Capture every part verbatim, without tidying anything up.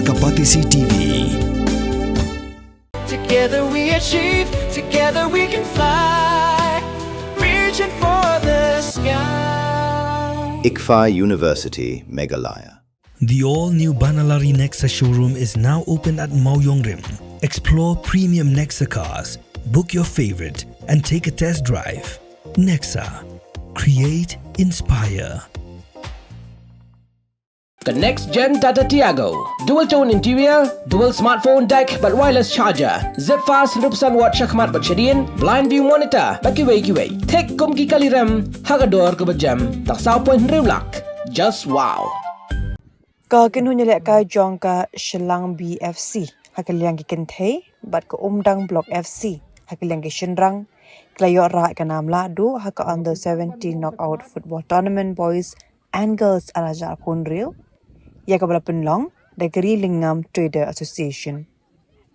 Ka Batesi T V. Together we achieve, together we can fly, reaching for the sky. ICFAI University, Meghalaya. The all-new Banalari Nexa showroom is now open at Mawjongrim. Explore premium Nexa cars, book your favorite, and take a test drive. Nexa. Create, inspire. Ka next gen Tata Tiago. Dual tone interior, dual smartphone deck bad wireless charger. Zip fast hynriew percent watt shakhmat bad shadien, blind view monitor bad kiwei kiwei. Thik kum ki kali rem ha ka dor kaba jem. Tang saw point hynriew lak. Just wow. Ka kynhun ïalehkai jong ka Shillong B F C ha ka liang ki kynthei bad ka Umdang Block F C ha ka liang ki shynrang ki la ïoh rah ïa ka nam lahduh ha ka Under seventeen Knockout Football Tournament Boys and Girls ar hajar arphew hynriew, ïa kaba la pynlong da ka Ri Lyngngam Trader Association.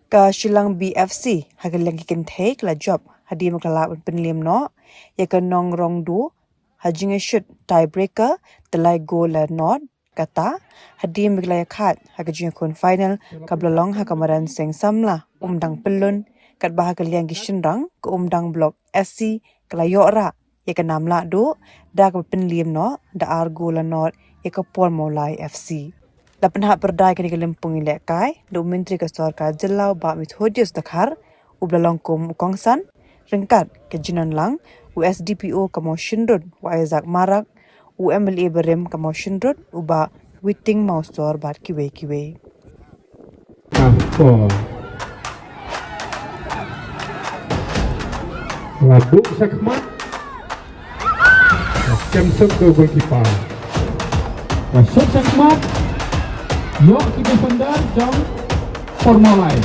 Ka Shillong B F C ha ka liang ki kynthei ka la jop hadien ba ka la lah ban pynliem noh ïa ka Nongrong Du ha jingïashut tiebreaker da lai gol la nod. Kata hadien ba ki la ïakhaid ha ka jingïakhun final kaba la long ha ka madan Seng Samla, Umdang Pyllun, katba ha ka liang ki shynrang ka Umdang Block S C ka la ïoh rah ïa ka nam lahduh da kaba pynliem noh da ar gol la nod ïa ka Por Mawlai F C. La pynhap pyrda ïa kane ka lympung ïalehkai da u Myntri ka Sorkar Jylla u Bah Methodius Dkhar, uba la long kum u kongsan, ryngkat ka jinonlang u S D P O ka Mawshynrut u Isaac Marak, u M L A barim ka Mawshynrut u Bah Witing Mawsor bad kiwei kiwei. Ka score. La buh shakhmat. La skem suk da u goalkeeper. La shot shakhmat. Ïoh ki defender jong Por Mawlai.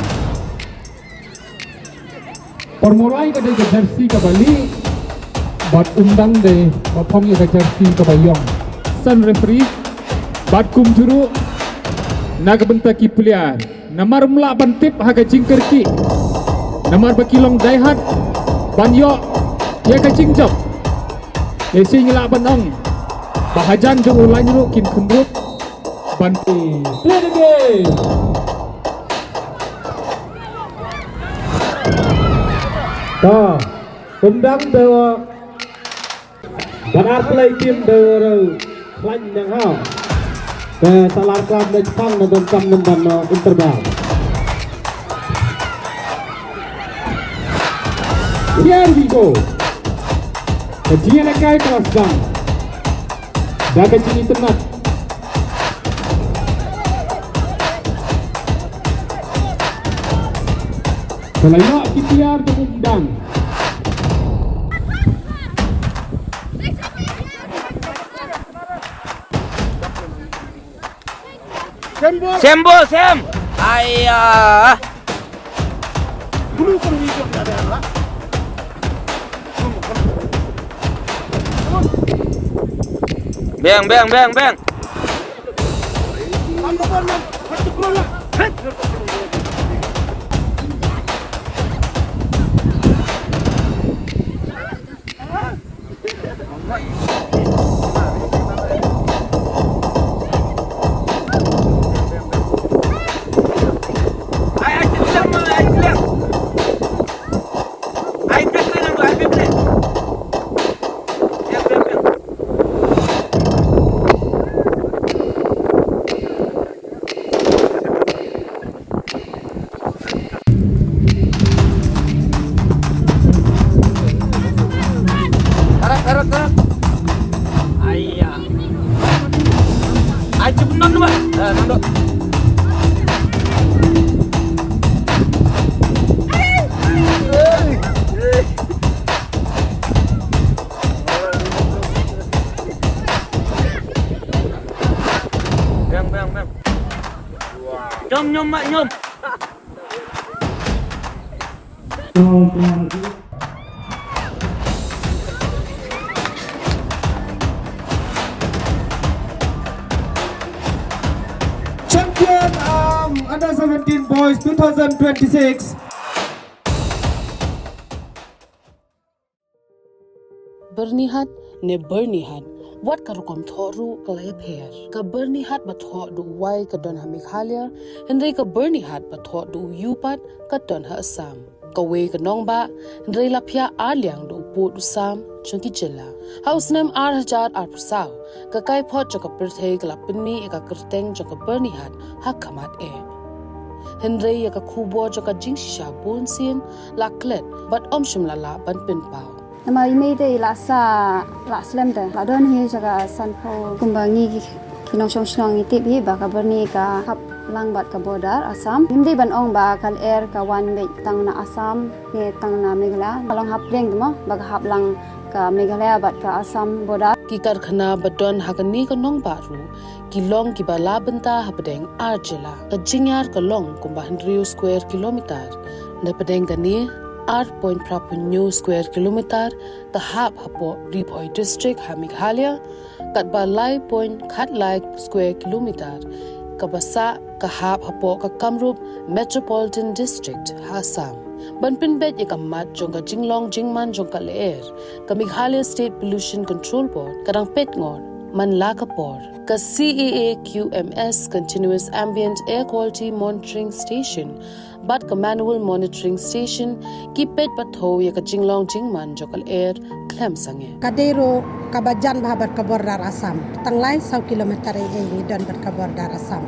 Por Mawlai ka dei ka jersey kaba lieh bad Umdang de ba phong ïa ka jersey kaba ïong. San referee bad kumjuh ruh na ka bynta ki player. Namar ym lah ban tip ha ka jingkyrkieh. Namar ba ki long die hard ban ïoh ïa ka jingjop. Lehse ngi lah ban ong ba hajan jong u lain ruh kin khynrup ban play the game. Ta, Umdang da Bad ar pynlait tim da u Khlaiñ Nanghaw. Te Salar Club da jepang na donkam namban, uh, interval. Here we go. Ka jingïalehkai ka la sdang. Da ka jingitynnad. Ka la ïoh ki tiar da Umdang. Sembo, Sem! Aya! Beng, beng, beng, beng. Tarap, tarap, tarap. Aiya. Ai, cepet nang, Mbak. Eh, nang, Dok. Beng, beng, beng. Nyom, nyom, Mak, nyom. Champion, um, under seventeen boys two thousand twenty-six. Byrnihat ne Byrnihat, Wat ka rukom thoh ruh ka la ïapher. Ka Byrnihat ba thoh da u Y ka don ha Meghalaya, hynrei ka Byrnihat ba thoh da u U pat ka don ha Assam. Kawei ka nongbah, hynrei la phiah ar liang da u pud u sam jong ki jylla. Ha u snem ar hajar arphew saw, ka kaiphod jong ka pyrthei ka la pynmih ïa ka kyrteng jong ka Byrnihat ha khmat eh. Hynrei ïa ka khubor jong ka jingshisha bunsien la klet bad ym shym la lah ban pynpaw. Namar i mei te i la sah, la slem te. La don hi jaka sanphew, kumba ngi ki, ki nongshong shnong ngi tip hi ba ka Byrni ka hap lang bad ka border Assam. Ngim dei ban ong ba ka lyer ka wan beit tang na Assam ne tang na Meghalaya. Ka long hapdeng te mo ba ka hap lang ka Meghalaya bad ka Assam border. Ki karkhana ba don ha kane ka nongbah ruh ki long kiba la bynta hapdeng ar jylla. Ka jingïar ka long kumba hynriew square kilometer. Napdeng kane, ar point phra phew hynñiew square kilometer ka hap hapoh Ri Bhoi District ha Meghalaya, katba lai point khatlai square kilometer kaba sah ka hap hapoh ka Kamrup Metropolitan District ha Assam. Ban pynbeit ïa ka mat jong ka jinglong jingman jong ka lyer, ka Meghalaya State Pollution Control Board ka dang peit ngor man la ka por. Ka C A A Q M S, Continuous Ambient Air Quality Monitoring Station bad ka Manual Monitoring Station, ki peit bad thew ïa ka jinglong jingman jong ka lyer khlem sangeh. Ka dei ruh kaba jan bha bad ka border Assam. Tang lai saw kilometer ei ei ngi don bad ka border Assam.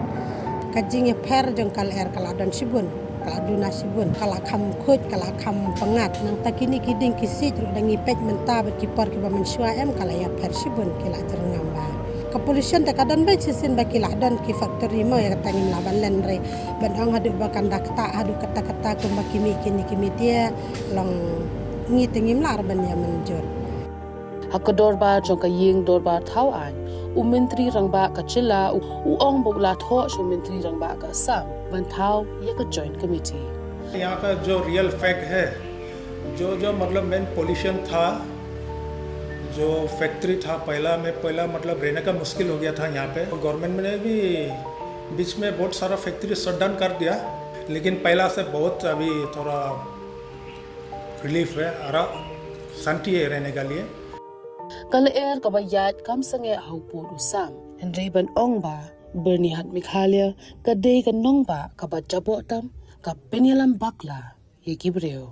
Ka jingïapher jong ka lyer ka la don shibun, ka la duna shibun, ka la kham khuid, ka la kham pyngngad. Nangta kine ki dieng ki siej ruh da ngi peit mynta bad ki por kiba mynshuwa em ka la ïapher shibun, ki la jyrngam bha. Ka pollution te ka don beit shisien ba ki la don ki factory mo, ïa kata ngim lah ban len re. Ban ong haduh ba kan da ktah haduh katta katta kumba ki mih kine ki media, long ngi te ngim lah re ban ïa mynjur. Ha ka dorbar jong ka ïing dorbar thaw aiñ, u Myntri Rangbah ka jylla u, u ong ba u la thoh sha u Myntri Rangbah ka Assam ban thaw ïa ka Joint Committee. यहाँ का जो रियल फैक्ट है, जो जो मतलब मेन पोल्यूशन था, जो फैक्ट्री था पहला में, पहला मतलब रहने का मुश्किल हो गया था यहाँ पे। गवर्नमेंट ने भी बीच में बहुत सारा फैक्ट्री शटडाउन कर दिया, लेकिन पहला से बहुत अभी थोड़ा रिलीफ है, आराम, शांति है रहने के लिए। Ka lyer kaba ïaid kam sangeh ha u pud u sam, hynrei ban ong ba Byrnihat Meghalaya ka dei ka nongbah kaba jaboh tam, ka pynïalam bakla ïa ki briew.